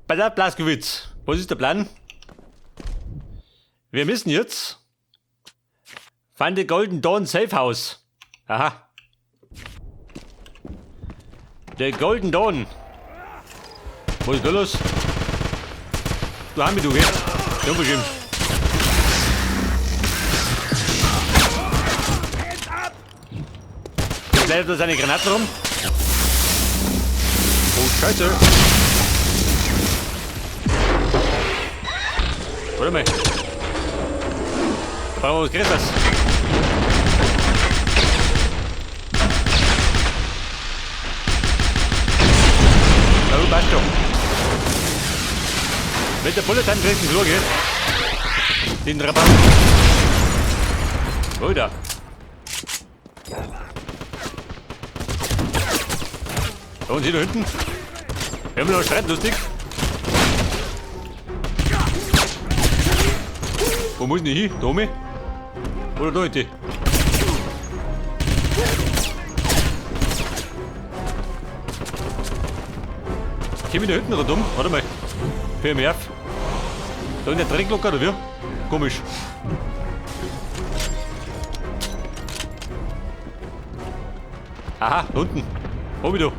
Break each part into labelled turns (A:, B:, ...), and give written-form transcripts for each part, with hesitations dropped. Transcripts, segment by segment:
A: Bei der Blaskowitz, was ist der Plan? Wir müssen jetzt find the Golden Dawn Safe House. Aha. The Golden Dawn. Was ist da los? Du Hami, du, gell? Ja, unverschämt. Jetzt leitet da seine Granaten rum. Oh, Scheiße. Warte mal. Da brauchen wir was Größeres. Na, du passt schon. Mit der Bullet Time kriegst du den Klo, gell? Den Trabant. Oh, da. Da und hier da hinten. Wir haben noch streitlustig. Wo muss ich denn hin? Da oben? Oder da hinten? Komm ich da hinten rundum? Warte mal. Hör mir auf. Da in der Dreck locker, oder wie? Komisch. Aha, da unten. Wo bist du?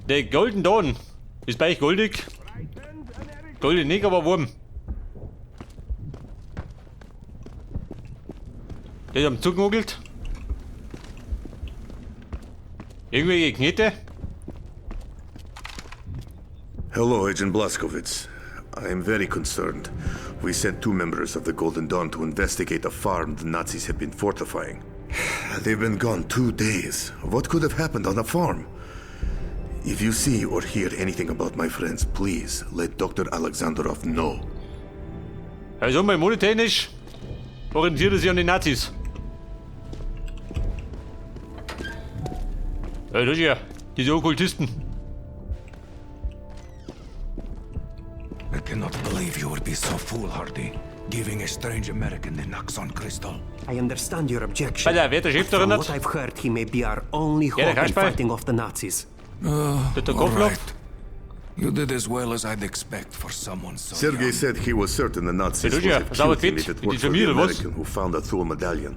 A: Der Golden Dawn. Ist bei euch goldig? Goldig nicht, aber warm. Der ist am Zug gemogelt. Irgendwelche Knete?
B: Hello, Agent Blazkowicz. I am very concerned. We sent 2 members of the Golden Dawn to investigate a farm the Nazis have been fortifying. They've been gone 2 days. What could have happened on a farm? If you see or hear anything about my friends, please let Dr. Alexandrov know.
A: Also mal monetechnisch orientiert er sich an die Nazis. Ja, das ist ja diese Okkultisten.
C: I cannot believe you would be so foolhardy, giving a strange American the Noxon crystal.
D: I understand your objection.
A: Alter, wer der Chef
D: But from
A: darin
D: what
A: hat?
D: I've heard, he may be our only
A: Ja, der
D: hope in
A: Kasperl.
D: fighting off the Nazis.
A: Der
C: All
A: Kopfloch.
C: right. You did as well as I'd expect for someone so
B: Sergei
C: young.
B: said he was certain the Nazis
A: Hey,
B: would
A: Lucia,
B: have
A: was aber
B: killed him
A: fit?
B: if it
A: Mit
B: weren't
A: die
B: for the
A: Familie, was?
B: American who found the Thule medallion.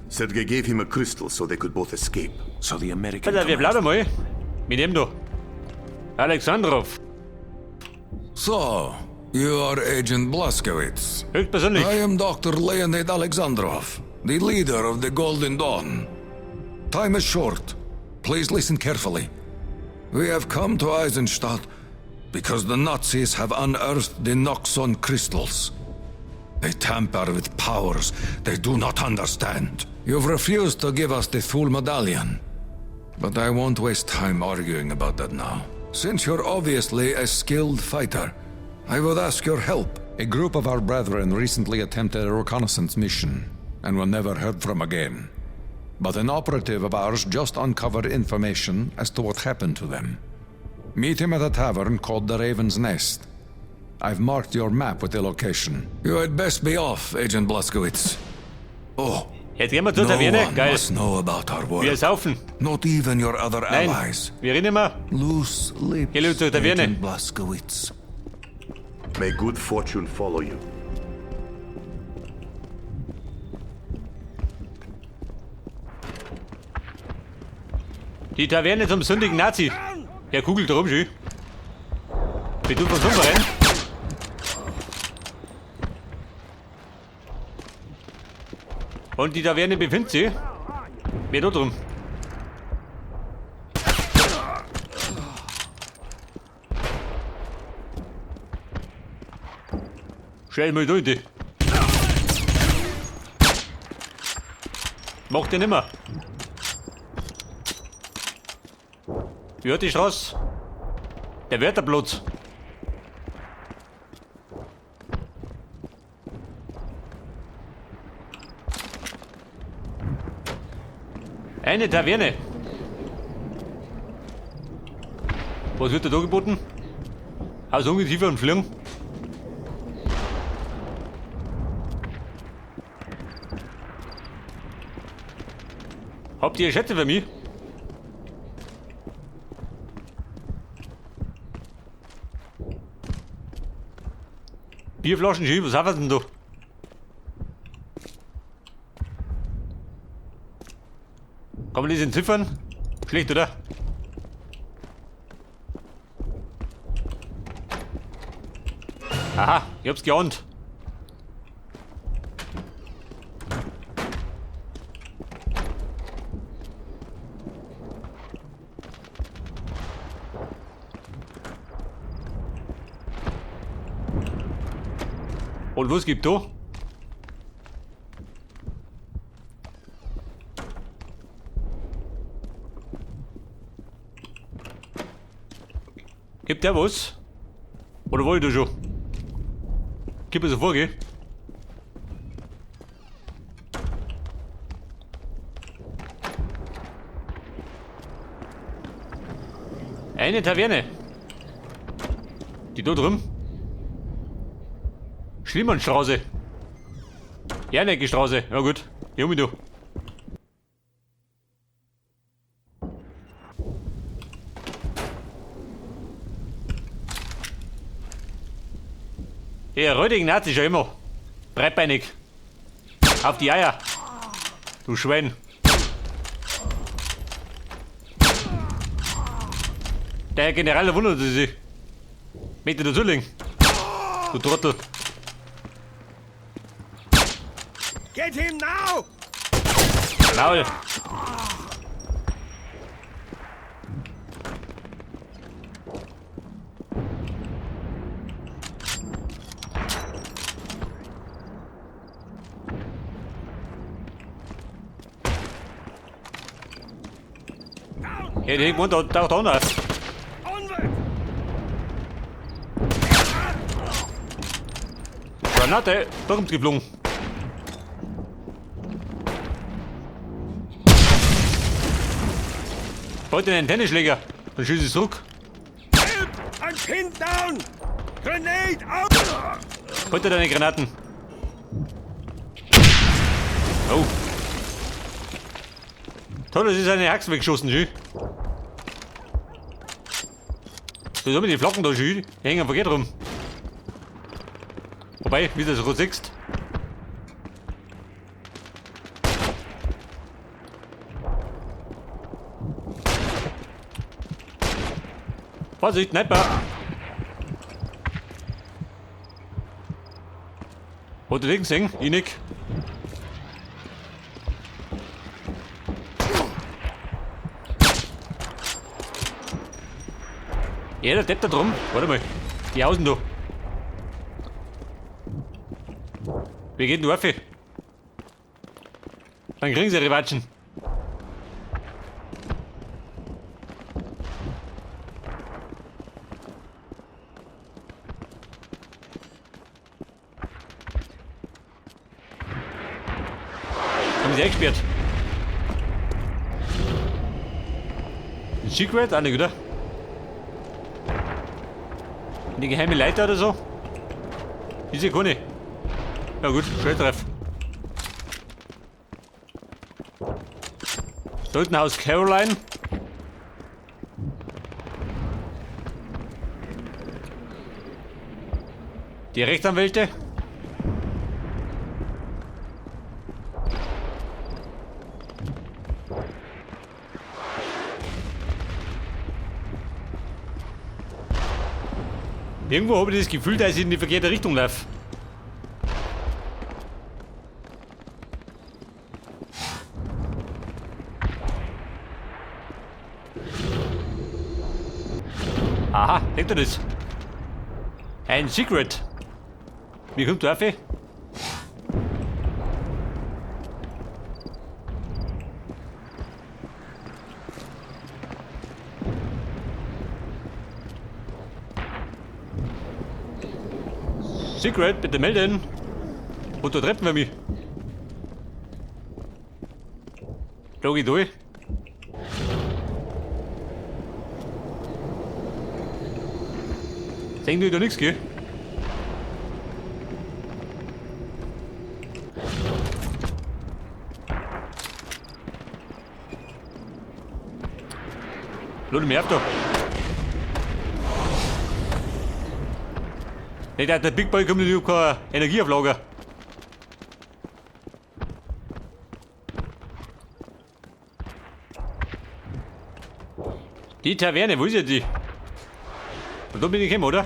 B: Sergei gave him a crystal so they could both escape.
C: So the American
A: Alter, wir
C: commands
A: plaudern mal. Mit dem da. Alexandrov.
C: So, you are Agent Blazkowicz.
A: Höchstpersönlich.
C: I am Dr. Leonid Alexandrov, the leader of the Golden Dawn. Time is short. Please listen carefully. We have come to Eisenstadt because the Nazis have unearthed the Noxon crystals. They tamper with powers they do not understand. You've refused to give us the Thule medallion. But I won't waste time arguing about that now. Since you're obviously a skilled fighter, I would ask your help. A group of our brethren recently attempted a reconnaissance mission and were never heard from again. But an operative of ours just uncovered information as to what happened to them. Meet him at a tavern called the Raven's Nest. I've marked your map with the location. You had best be off, Agent Blazkowicz. Oh,
A: Jetzt gehen wir zur
C: no
A: Taverne.
C: one
A: Geil.
C: must know about our work.
A: Wir saufen.
C: Not even your other
A: Nein,
C: allies.
A: wir reden immer.
C: Loose lips,
A: Geh lieber zur Taverne.
C: Agent Blazkowicz.
B: May good fortune follow you.
A: Die Taverne zum sündigen Nazi. Der kugelt rum, schön. Bist du von Sumpf? Und die Taverne befindet sich. Wer da drum? Stell mal da hin. Macht der nimmer. Wie hat die Straße? Der Wärterplatz. Eine Taverne. Was wird da geboten? Aus Ungeziefer und Fliegen? Habt ihr Schätze für mich? Bierflaschen, schön, was haben wir denn da? Kann man das entziffern? Schlecht, oder? Aha, ich hab's geahnt. Und was gibt da? Gibt der was? Oder war ich da schon? Gib es vor, gell? Eine Taverne. Die da drüben. Schlimmannstraße. Jernecke Straße. Ja gut. Junge du. Der rödigen Nazi schon immer. Breitbeinig. Auf die Eier. Du Schwein. Der Herr General, der wundert sich. Möchte dazulegen. Du Trottel.
E: Get him now!
A: Maul. Ja, die irgendwo da taucht auch noch auf.
E: Onward!
A: Granate, da kommt's geflogen. Heute einen Tennisschläger, dann schieß ich zurück.
E: Help! I'm pinned down! Grenade out!
A: Heute deine Granaten. Oh. Toll, das ist eine Axt weggeschossen, schön. Da sind die Flocken da schön, die hängen verkehrt rum. Wobei, wie du das gerade siehst. Vorsicht, Sniper! Hat du den gesehen? Ich nicht. Ja, der Depp da drum. Warte mal. Die Hausen da. Wie geht denn auf? Dann kriegen sie ihre Watschen. Haben sie eingesperrt. Ein Secret? Auch nicht, oder? Eine geheime Leiter oder so? Ist ja keine. Ja gut, Schwertreff. Da hinten Haus Caroline. Die Rechtsanwälte. Irgendwo habe ich das Gefühl, dass ich in die verkehrte Richtung laufe. Aha, denkt ihr das? Ein Secret. Wie kommt der auf? Secret, bitte melden. Und da treffen wir mich. Da geh durch. Sehen die da nichts, gell? Lade mich auf da. Nicht, der Big Boy kommt, ich hab keine Energie auf Lager. Die Taverne, wo ist ja die? Und da bin ich gekommen, oder?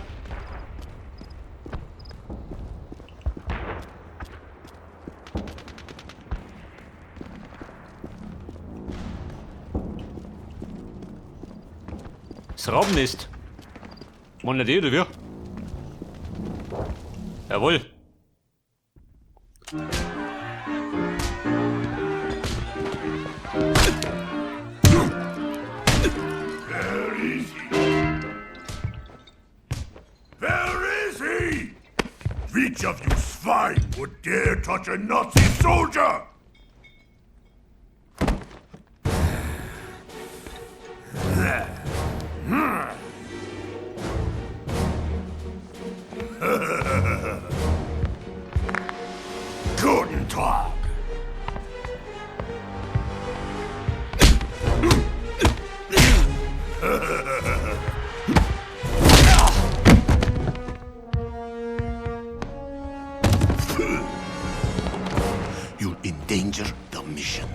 A: Das Raubennest. Wollen die oder wie? Jawohl.
F: Where is he? Which of you swine would dare touch a Nazi soldier? Guten Tag.
B: You'll endanger the mission.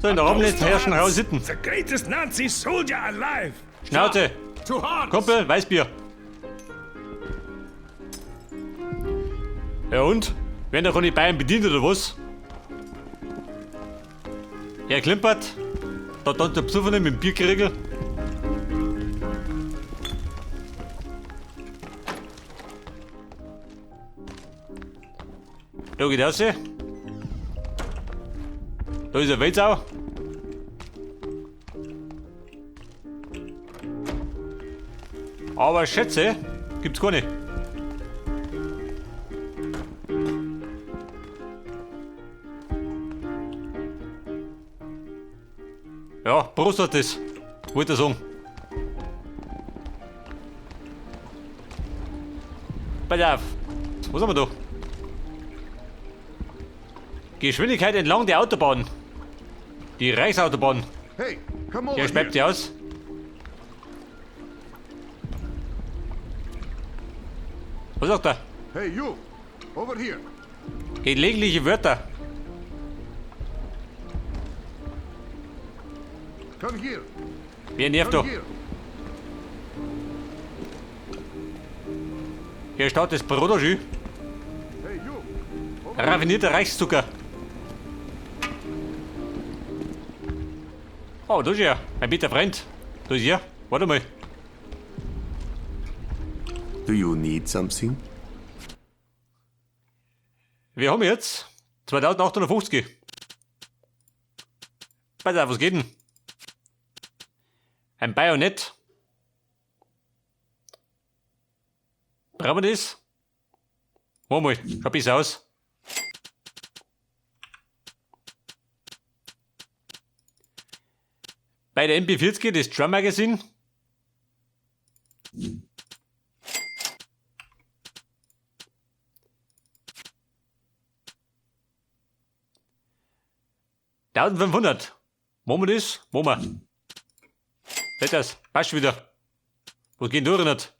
A: So, in der Raubennest herrschen raus sitten.
E: The greatest Nazi soldier alive!
A: Schnauze.
E: To arms!
A: Kumpel, Weißbier. Ja und? Werden da von den Bayern bedient oder was? Er klimpert. Da tanzt der Besoffene mit dem Bierkriegel. Da geht raus. Da ist ein Weltsau. Aber Schätze gibt's keine. Ja, Prost hat das. Wollte ich sagen. Pass auf. Was haben wir da? Geschwindigkeit entlang der Autobahn. Die Reichsautobahn.
B: Hey, come over
A: Der schreibt
B: here.
A: die aus. Was sagt er?
B: Hey, you! Over here!
A: Gelegentliche Wörter.
B: Come here!
A: Wer nervt
B: Come
A: da?
B: here!
A: Hier steht das Protogü.
B: Hey, you! Over
A: Raffinierter Reichszucker. Oh, da ist er. Mein bester Freund. Da ist er. Warte mal.
B: Do you need something?
A: Wir haben jetzt 2850. Pass auf, was geht denn? Ein Bajonett. Brauchen wir das? Warte mal, schaut besser aus. Bei der MP40 das Drum Magazine. ...1500. Machen wir das? Machen wir. Seht das? Passt wieder. Was geht denn durch nicht?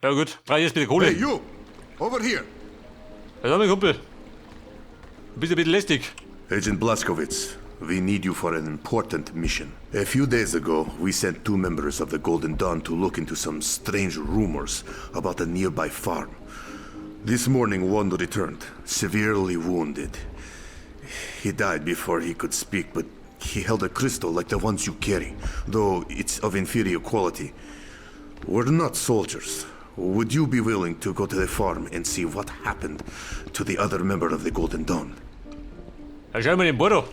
A: Ja gut, brauche ich jetzt wieder Kohle.
B: Hey, you! Over here!
A: Was haben wir, Kumpel? Du bist ein bisschen lästig.
B: Agent Blazkowicz, we need you for an important mission. A few days ago, we sent two members of the Golden Dawn to look into some strange rumors about a nearby farm. This morning, one returned, severely wounded. He died before he could speak, but he held a crystal like the ones you carry, though it's of inferior quality. We're not soldiers. Would you be willing to go to the farm and see what happened to the other member of the Golden Dawn?
A: Ja, schau mal den Bodo.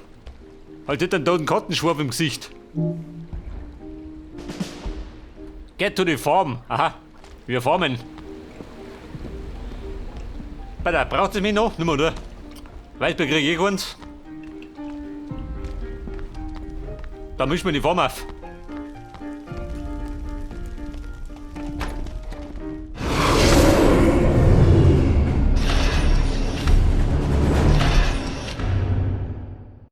A: Halt nicht einen toten Kartenschwarf im Gesicht. Get to the farm. Aha, wir farmen. Alter, braucht es mich noch? Nimmer, oder? Weißbier krieg ich eh keins. Da mischen wir die Farm auf.